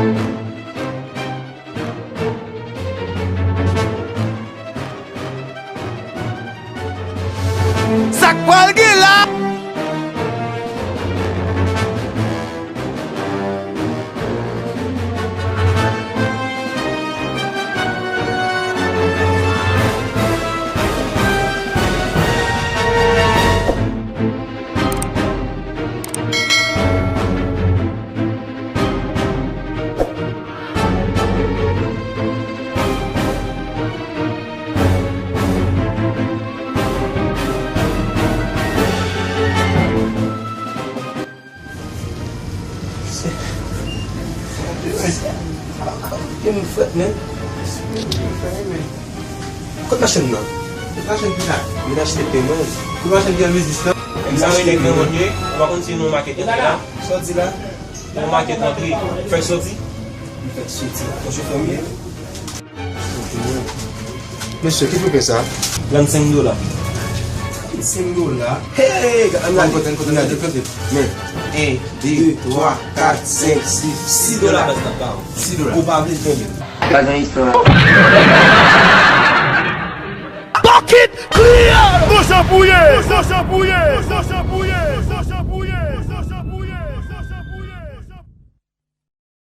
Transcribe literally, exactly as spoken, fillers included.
Sa k pral gen la? Gen moun frèt, men. Kot machann nan? Kot machann ki la? Mwen achte pen mwen. Kot machann ki nan biznis lan? Sa rele granmoun ye. Ou pa konn si nou makèt antre la? Sa w di la? Nou makèt antre. Fè soti. M fè soti. Ou chofè m ye? Mesye, ki pri pen sa? Trannsenk dola. Trannsenk dola? Hey, ann ale. Konte, konte, konte, konte. Men. En, de, twa, kat, senk, sis, sis dola. Sis dola. Ou pa vle kenbe. Pa gen istwa. Bokit kriye! Kochon pouye! Kochon pouye! Kochon pouye! Kochon pouye!